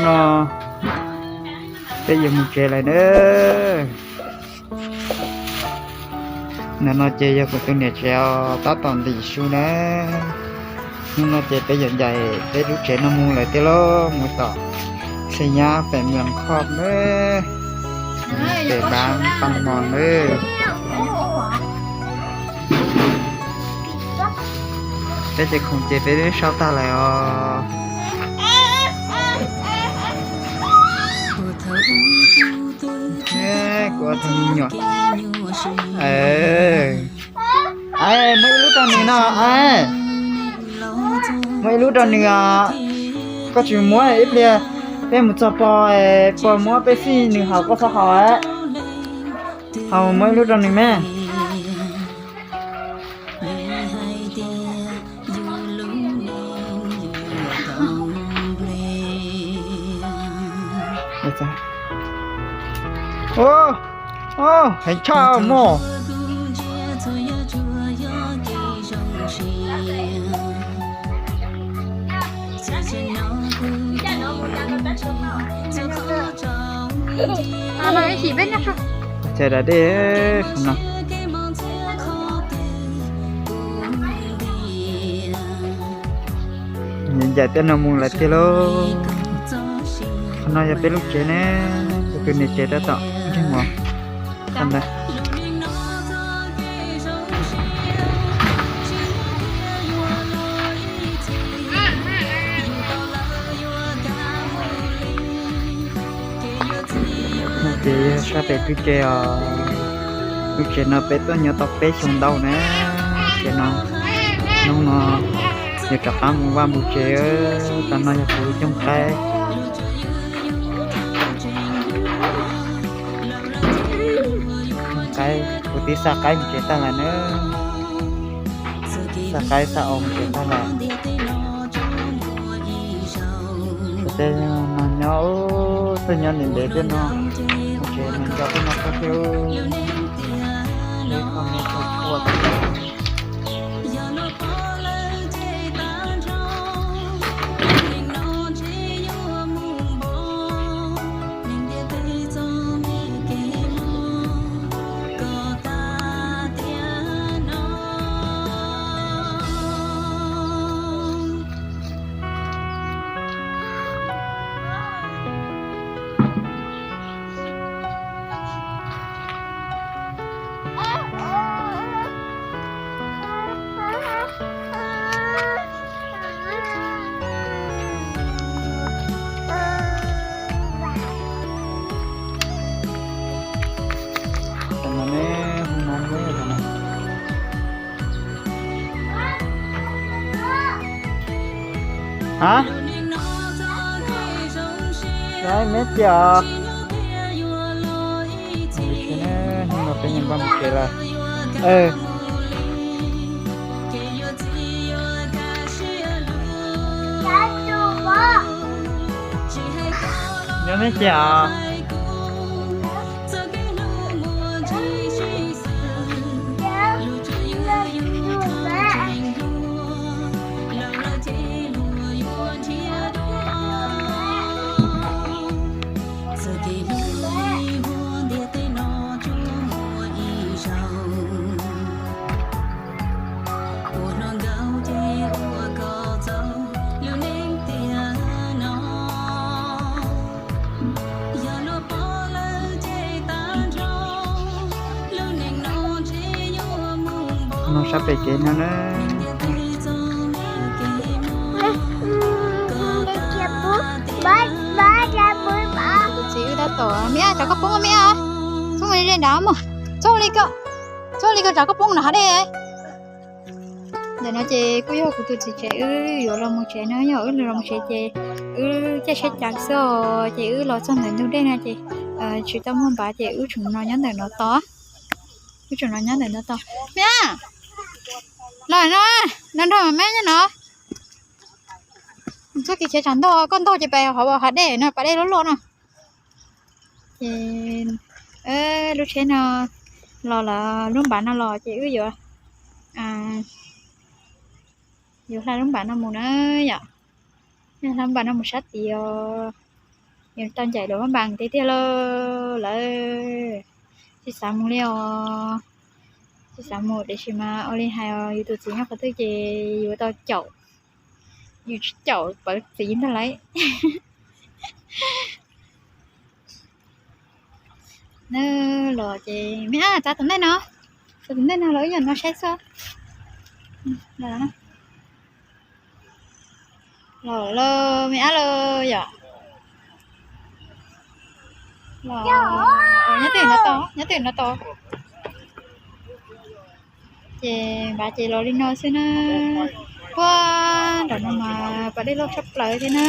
No peb yuav mus tsev lawm na. Ntawm no ces yog kuv tus niam tsev os, tab tom ntim su na. Hnub no ces peb yuav ncaim peb lub tsev no mus lawm thiab lauj, mus tom Xeem Nyab pem Mws Khoj na, pem Npab Paj Mos na. Peb ces khoom ces peb twb sau tag lawm os. Kuv tus me nyuam. Muaj ib lub rau nws no. Muaj ib lub rau nws os. Koj tsis muab ib pliag, peb mus txog pog, pog muab peb fij nws haus koj txhob haus. Haus, muab ib lub rau nws me. Heev tshaj mog. Txav da dej no. Ncaim tej no mus lawm tiag lauj. Qhov no yog peb lub tsev ne, kuv tus niam tsev tab tom ntsej muag ntawd. No ces yog sab pem lub tsev os. Lub tsev no peb tuaj nyob tau peb xyoo ntau na. Ces no hnub no yuav rov qab mus vaj mus tsev. Tam no yog kuv lub cooj qaib. Qaib, kuv twb xa qaib mus tsev tag lawm na. Xa qaib xa os mus tsev tag lawm. Tej no nyob, tuaj nyob ntev ntev tej no, mus tsev mus nco tej no tag thiab. Ua Hab, me cia, hnub no peb npaj mus tsev lawm. Nyob me cia. No sab pem kev no na. Tus txiv wb tab tom, me ab, rov koj poob me ab, txhob mus ze nrad mog, txhob li ko, txhob li ko rov koj poob nram hav dej. Ntawm no ces kuj yog kuv tus txiv tsev wb yuav los mus tsev no, yog wb los mus tsev ces wb caij tsheb cas xwb os, ces wb los txog ntawm ntug dej no ces tsis tau muaj npav ces wb tseem no nyob ntawm no tos. Wb tseem no nyob ntawm no tos. Me ab, los no, no nrog me nyob no. Txoj kev khiav tsam ntog, koj ntog ces pas hauv hav dej no, pas dej loj loj no. Ces lub tsheb no los lawm, lub npav no los ces wb yuav, yuav hla lub npav no mus na yom. Hla lub npav no mus sab tid os. Yus tau ncaim luag pab npas tiag tiag lauj lawm. Tsis xav mus li os. Tsis xav mus tiam sis mas ua li hais os, yus tus txiv nyob qhov twg ces yus tau caum. Yus tsis caum pawv txiv ntag lauj. Nws los ces me ab, txav tus ntej no, txav tus ntej no los ib yam no saib xwb. Los los me ab los yom. Los nyob twj ywm no tau, nyob twj ywm no tau. Ces npav ces los li no xwb na. Puag nram no mas pas dej loj tshaj plaws thiab na.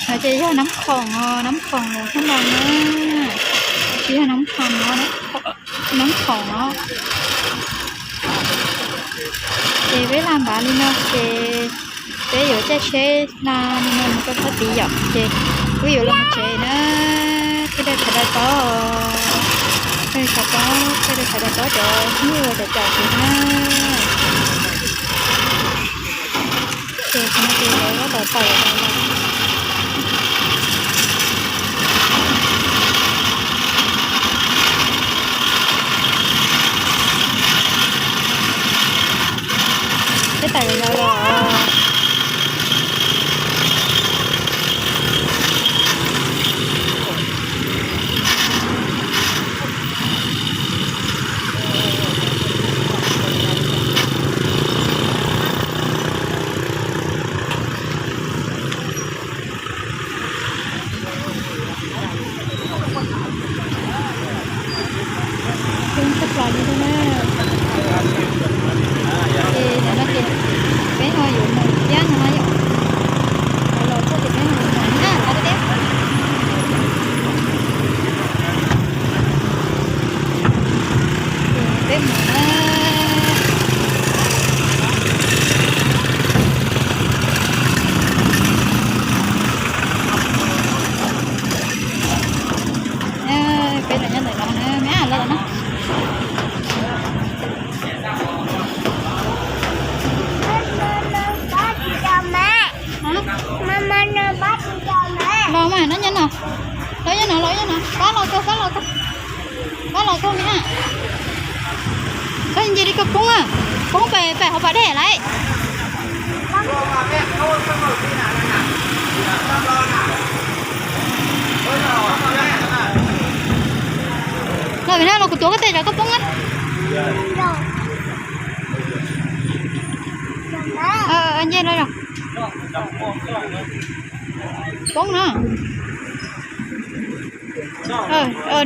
No ces yog Nab Khoom os, Nab Khoom los Thab Npas na. Tsis yog Nab Khoom os, Nab Khoom os. Ces peb hla npav li no ces peb yuav caij tsheb hla li no mus rau sab tid yom, ces wb yuav los mus tsev na. Peb dai tshav dai tob, peb dai tshav tob, peb dai tshav dai tob cov hnub uas caum caum kuv na. Ces qhov no ces lawv tab tom tawm los. Peb tawm los los. Coob tshaj plaws li thiab na. Ces nim no ces peb ho yuav mus thiab no na yom. Los txog ces peb ho yuav mus na, qab teb. Ces peb mus na. Peb los nyob ntawm no na, me ab los no. Los mas, no nyob no, los nyob no, los nyob no, pab los kawg, pab los kawg, pab los kawg me ab. Koj nce li koj poob, poob pem hauv pas dej lauj. Los vim no los kuv tuav koj tes tsam koj poob na. Nce los. Poob no.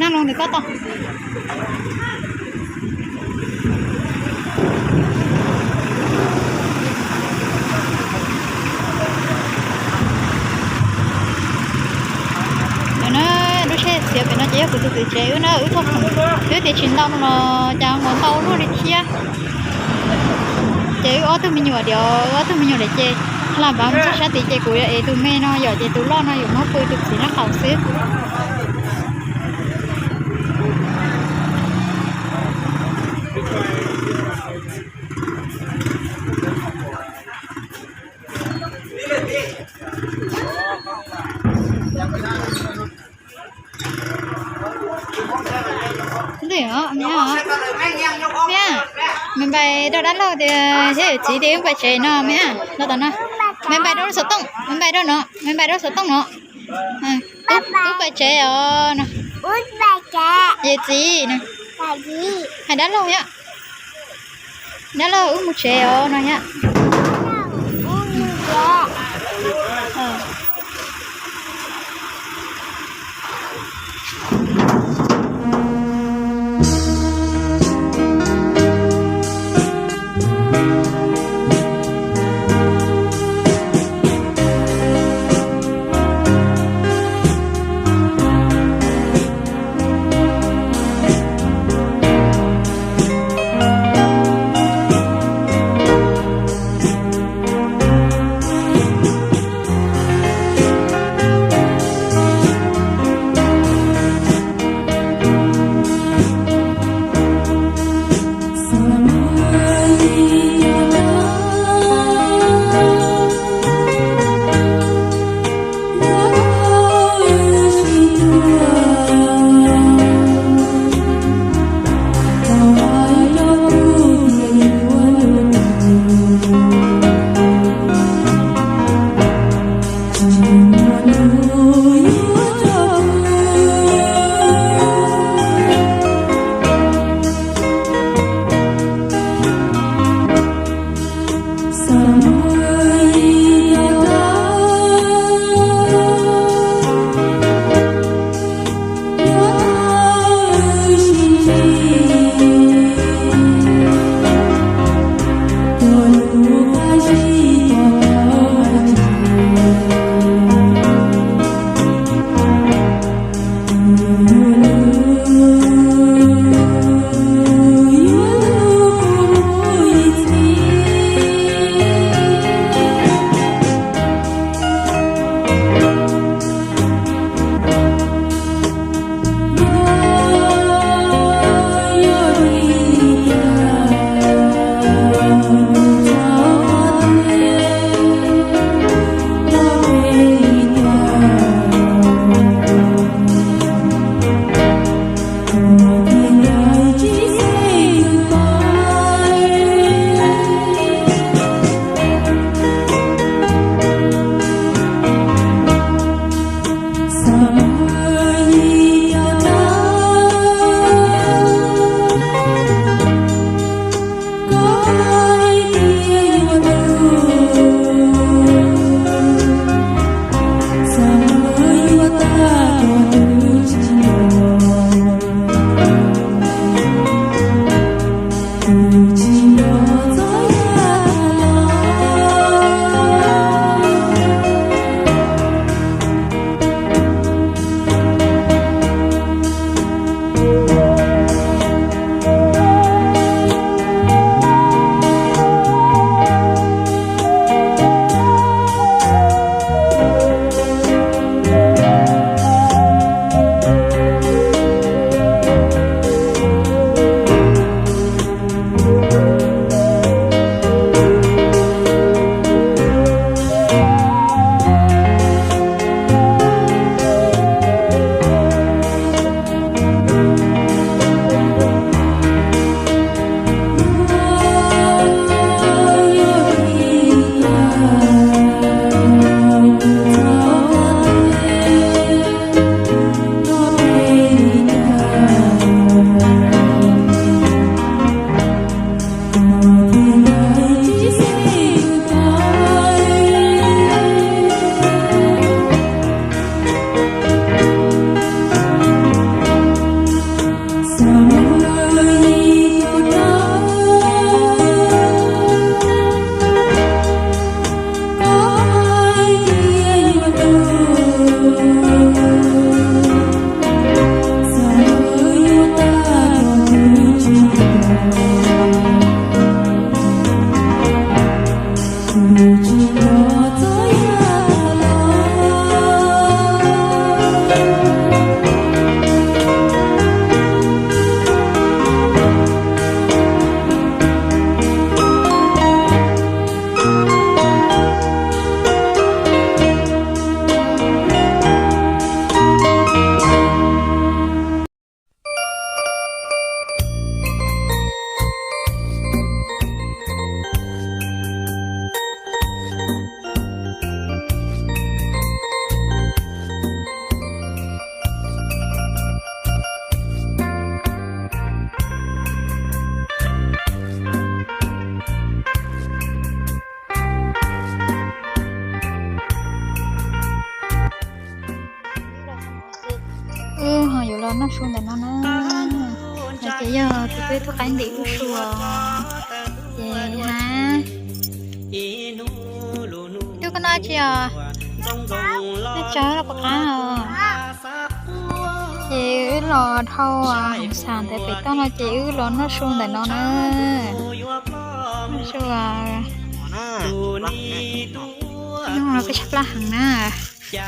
Nag loo ntawm koj tau. Lub tsheb txiav pem no ces yog kuv tus kwv tsev wb na, wb tuaj khoom, wb tias tsis ntau no los cas nkaus ntau luaj li thiab. Ces wb ob tug me nyuam diam, wb ob tug me nyuam diam ces hla npav mus txog sab tid ces kuv yuav ev tus me no yom, ces tus loj no yuav muab pw tus txiv nraub qaum xwb. Ntawm no, me ab, me npais rau dab laug tias thiab yawm txiv tias wb npais tsev no me ab, los tom no. Me npais rau xov tooj, me npais rau no, me npais rau xov tooj no. Wb npais tsev os no. Yawm txiv no. Hais dab laug thiab. Dab laug wb mus tsev os no thiab. Noj su ntawm no na. No ces yog tus peb tub qaib ntim lub su os. Ces ha, tub koj noj tsi os? Noj tso los puas qab os? Ces wb los dhau hoom xas ntawd pem toj no ces wb los noj su ntawm no na. Noj su, noj los peb tshaj plab heev na.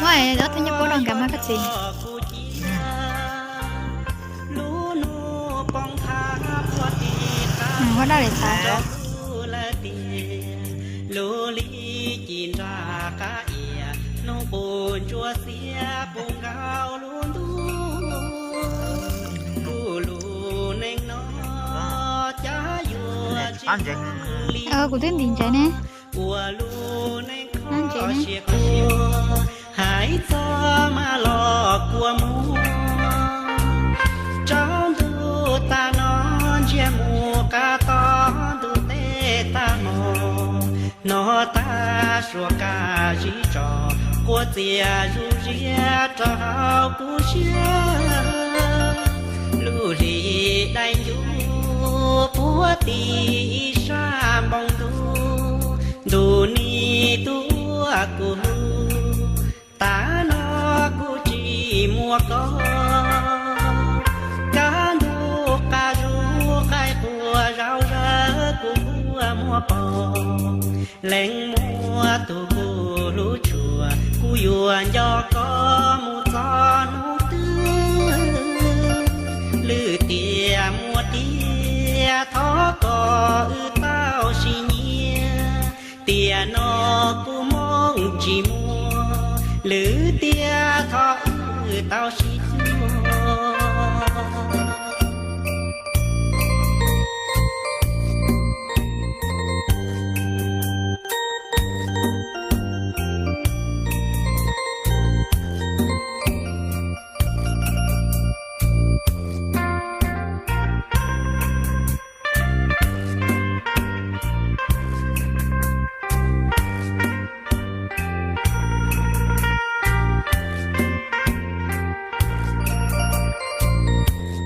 Muab ob tug nyuag pob rau nkawd mas koj txiv. Muab daj li tas. Kuv twb ntim ntses ne. Hais txog mas los kua muag, tsaus ntuj tag no ntsiag mus qab tod ntuj teb tag hmo, no tag suas kaj zib tso, quav txias zuj ziab rau hauv kuv siab. Lub hli dai ncuj puag tim ib sab npoo ntuj, ntuj nim tuaj kuv hlub, tas no kuv tsis muaj koj. Kaj ntug qab zub qaib qua zau zawv kuv quaj muag pom, leej muaj tus kuv hlub tshua, kuv yuav nco koj mus txog hnub twg. Lwm tiam muaj tiag thov kom wb tau sib nyiam, tiam no kuv moo tsis muaj, lwm tiam thov wb tau sib cuag.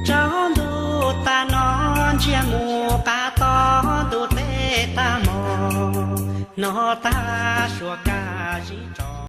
Tsaus ntuj tag no ntsiag mus qab tod ntuj teb tag hmo, no tag suas kaj zib tso.